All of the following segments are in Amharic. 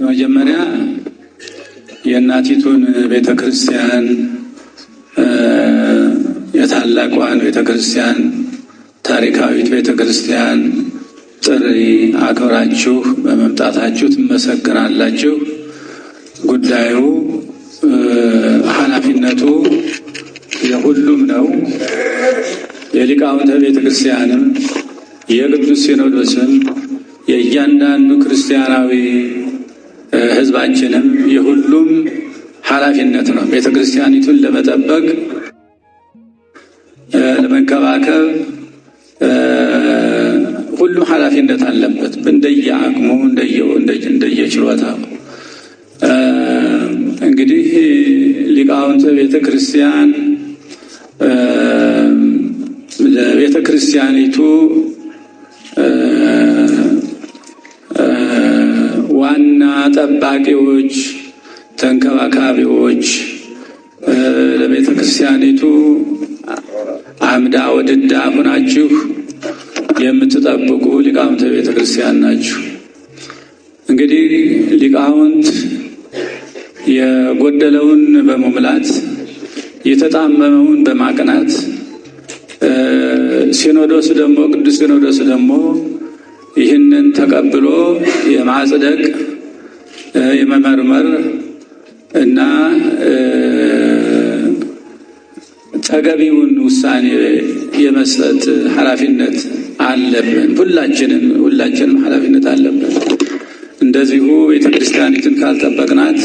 በመጀመሪያ የእናቲቱን ቤተ ክርስቲያን፣ የታላቋን ቤተ ክርስቲያን፣ ታሪካዊት ቤተ ክርስቲያን ጥሪ አክብራችሁ በመምጣታችሁ ትመሰግናላችሁ። ጉዳዩ ኃላፊነቱ የሁሉም ነው። የሊቃውንተ ቤተ ክርስቲያንም፣ የቅዱስ ሲኖዶስም፣ የእያንዳንዱ ክርስቲያናዊ ሕዝባችንም የሁሉም ኃላፊነት ነው። ቤተ ክርስቲያኒቱን ለመጠበቅ፣ ለመንከባከብ ሁሉም ኃላፊነት አለበት፣ እንደየ አቅሙ፣ እንደየችሎታው። እንግዲህ ሊቃውንተ ቤተ ክርስቲያን ለቤተ ክርስቲያኒቱ ዋና ጠባቂዎች፣ ተንከባካቢዎች፣ ለቤተ ክርስቲያኒቱ አምዳ ወድዳ ሁናችሁ የምትጠብቁ ሊቃውንተ ቤተ ክርስቲያን ናችሁ። እንግዲህ ሊቃውንት የጎደለውን በመሙላት፣ የተጣመመውን በማቅናት፣ ሲኖዶስ ደግሞ፣ ቅዱስ ሲኖዶስ ደግሞ ይህንን ተቀብሎ የማጽደቅ፣ የመመርመር እና ተገቢውን ውሳኔ የመስጠት ኃላፊነት አለብን። ሁላችንም ኃላፊነት አለብን። እንደዚሁ ቤተ ክርስቲያኒቱን ካልጠበቅናት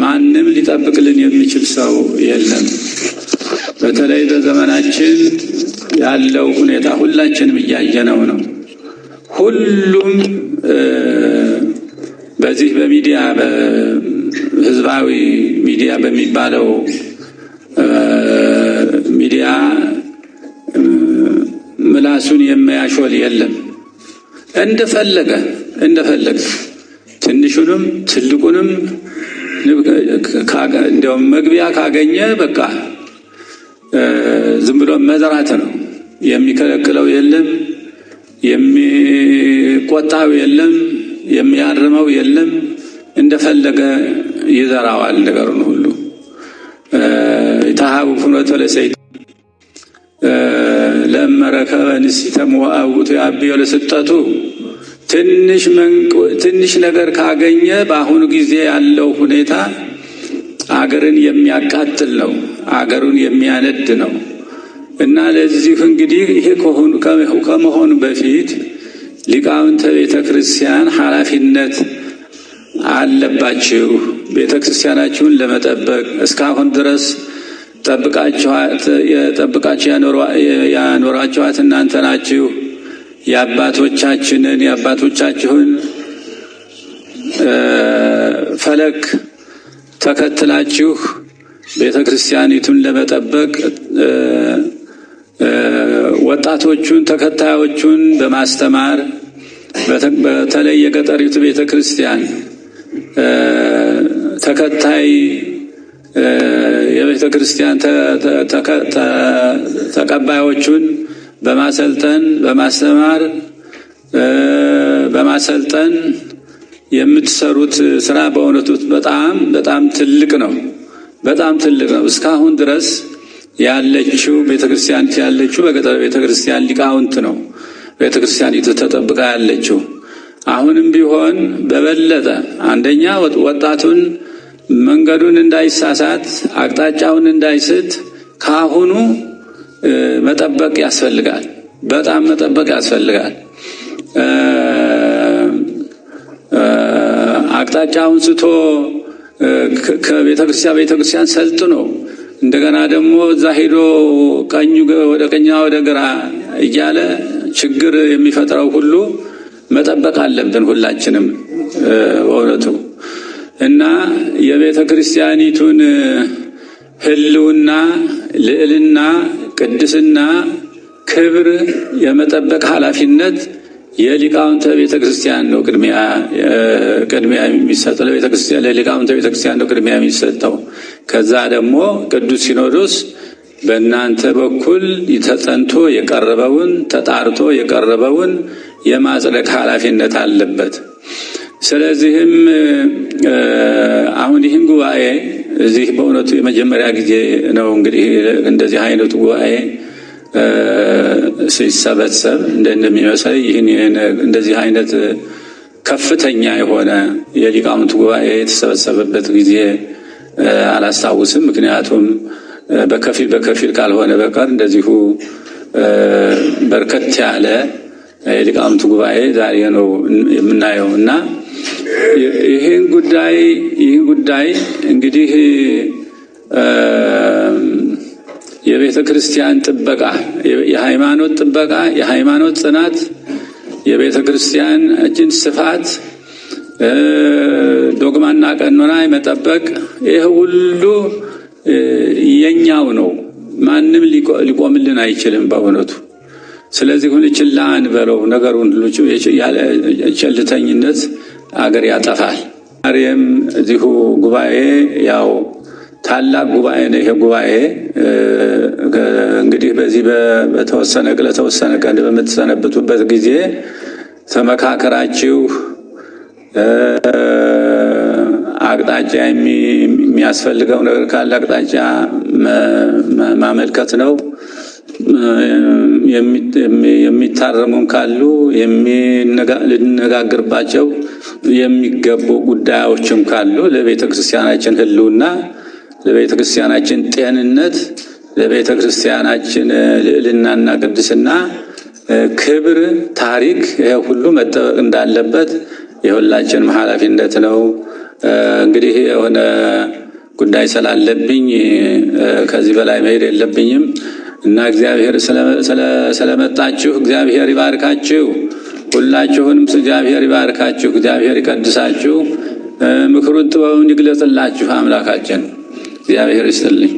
ማንም ሊጠብቅልን የሚችል ሰው የለም። በተለይ በዘመናችን ያለው ሁኔታ ሁላችንም እያየነው ነው። ሁሉም በዚህ በሚዲያ፣ በህዝባዊ ሚዲያ በሚባለው ሚዲያ ምላሱን የማያሾል የለም። እንደፈለገ እንደፈለገ ትንሹንም ትልቁንም እንዲያውም መግቢያ ካገኘ በቃ ዝም ብሎ መዝራት ነው። የሚከለክለው የለም፣ የሚቆጣው የለም፣ የሚያርመው የለም። እንደፈለገ ይዘራዋል ነገሩን ሁሉ። የተሃቡ ፍኖተ ለሰይጣን ለመረከበ ንስተ ወአውቱ ያብዮ ለስጠቱ። ትንሽ ነገር ካገኘ በአሁኑ ጊዜ ያለው ሁኔታ አገርን የሚያቃጥል ነው፣ አገሩን የሚያነድ ነው። እና ለዚህ እንግዲህ ይሄ ከመሆኑ በፊት ሊቃውንተ ቤተ ክርስቲያን ኃላፊነት አለባችሁ። ቤተ ክርስቲያናችሁን ለመጠበቅ እስካሁን ድረስ ጠብቃችሁ ያኖራችኋት እናንተ ናችሁ። የአባቶቻችንን፣ የአባቶቻችሁን ፈለግ ተከትላችሁ ቤተ ክርስቲያኒቱን ለመጠበቅ ወጣቶቹን፣ ተከታዮቹን በማስተማር፣ በተለይ የገጠሪቱ ቤተ ክርስቲያን ተከታይ፣ የቤተ ክርስቲያን ተቀባዮቹን በማሰልጠን፣ በማስተማር፣ በማሰልጠን የምትሰሩት ስራ በእውነቱ በጣም በጣም ትልቅ ነው። በጣም ትልቅ ነው። እስካሁን ድረስ ያለችው ቤተ ክርስቲያን ያለችው በገጠር ቤተ ክርስቲያን ሊቃውንት ነው። ቤተ ክርስቲያኒቱ ተጠብቃ ያለችው አሁንም ቢሆን በበለጠ አንደኛ ወጣቱን መንገዱን እንዳይሳሳት፣ አቅጣጫውን እንዳይስት ከአሁኑ መጠበቅ ያስፈልጋል። በጣም መጠበቅ ያስፈልጋል። አቅጣጫውን ስቶ ከቤተ ክርስቲያን ቤተ ክርስቲያን ሰልጥኖ እንደገና ደግሞ እዛ ሄዶ ቀኙ ወደ ቀኛ ወደ ግራ እያለ ችግር የሚፈጥረው ሁሉ መጠበቅ አለብን ሁላችንም በእውነቱ። እና የቤተ ክርስቲያኒቱን ሕልውና፣ ልዕልና፣ ቅድስና፣ ክብር የመጠበቅ ኃላፊነት የሊቃውንተ ቤተ ክርስቲያን ነው። ቅድሚያ የሚሰጠው ለቤተ ክርስቲያን፣ ለሊቃውንተ ቤተ ክርስቲያን ነው ቅድሚያ የሚሰጠው። ከዛ ደግሞ ቅዱስ ሲኖዶስ በእናንተ በኩል ተጠንቶ የቀረበውን፣ ተጣርቶ የቀረበውን የማጽደቅ ኃላፊነት አለበት። ስለዚህም አሁን ይህን ጉባኤ እዚህ በእውነቱ የመጀመሪያ ጊዜ ነው እንግዲህ እንደዚህ አይነቱ ጉባኤ ሲሰበሰብ እንደሚመስለኝ ይህን እንደዚህ አይነት ከፍተኛ የሆነ የሊቃውንት ጉባኤ የተሰበሰበበት ጊዜ አላስታውስም። ምክንያቱም በከፊል በከፊል ካልሆነ በቀር እንደዚሁ በርከት ያለ የሊቃውንት ጉባኤ ዛሬ ነው የምናየው እና ይህን ጉዳይ እንግዲህ የቤተ ክርስቲያን ጥበቃ፣ የሃይማኖት ጥበቃ፣ የሃይማኖት ጽናት፣ የቤተ ክርስቲያናችን ስፋት፣ ዶግማና ቀኖና የመጠበቅ ይህ ሁሉ የኛው ነው። ማንም ሊቆምልን አይችልም በእውነቱ። ስለዚህ ሁን ችላ አንበለው። ነገሩን ሁሉ ቸልተኝነት አገር ያጠፋል። ዛሬም እዚሁ ጉባኤ ያው ታላቅ ጉባኤ ነው። ይሄ ጉባኤ እንግዲህ በዚህ ለተወሰነ ቀን በምትሰነብቱበት ጊዜ ተመካከራችሁ አቅጣጫ የሚያስፈልገው ነገር ካለ አቅጣጫ ማመልከት ነው። የሚታረሙም ካሉ ልንነጋገርባቸው የሚገቡ ጉዳዮችም ካሉ ለቤተ ክርስቲያናችን ሕልውና፣ ለቤተ ክርስቲያናችን ጤንነት፣ ለቤተ ክርስቲያናችን ልዕልናና ቅድስና፣ ክብር፣ ታሪክ ይሄ ሁሉ መጠበቅ እንዳለበት የሁላችንም ኃላፊነት ነው። እንግዲህ የሆነ ጉዳይ ስላለብኝ ከዚህ በላይ መሄድ የለብኝም እና እግዚአብሔር ስለመጣችሁ እግዚአብሔር ይባርካችሁ። ሁላችሁንም እግዚአብሔር ይባርካችሁ፣ እግዚአብሔር ይቀድሳችሁ፣ ምክሩን ጥበቡን ይግለጽላችሁ አምላካችን እግዚአብሔር ይስጥልኝ።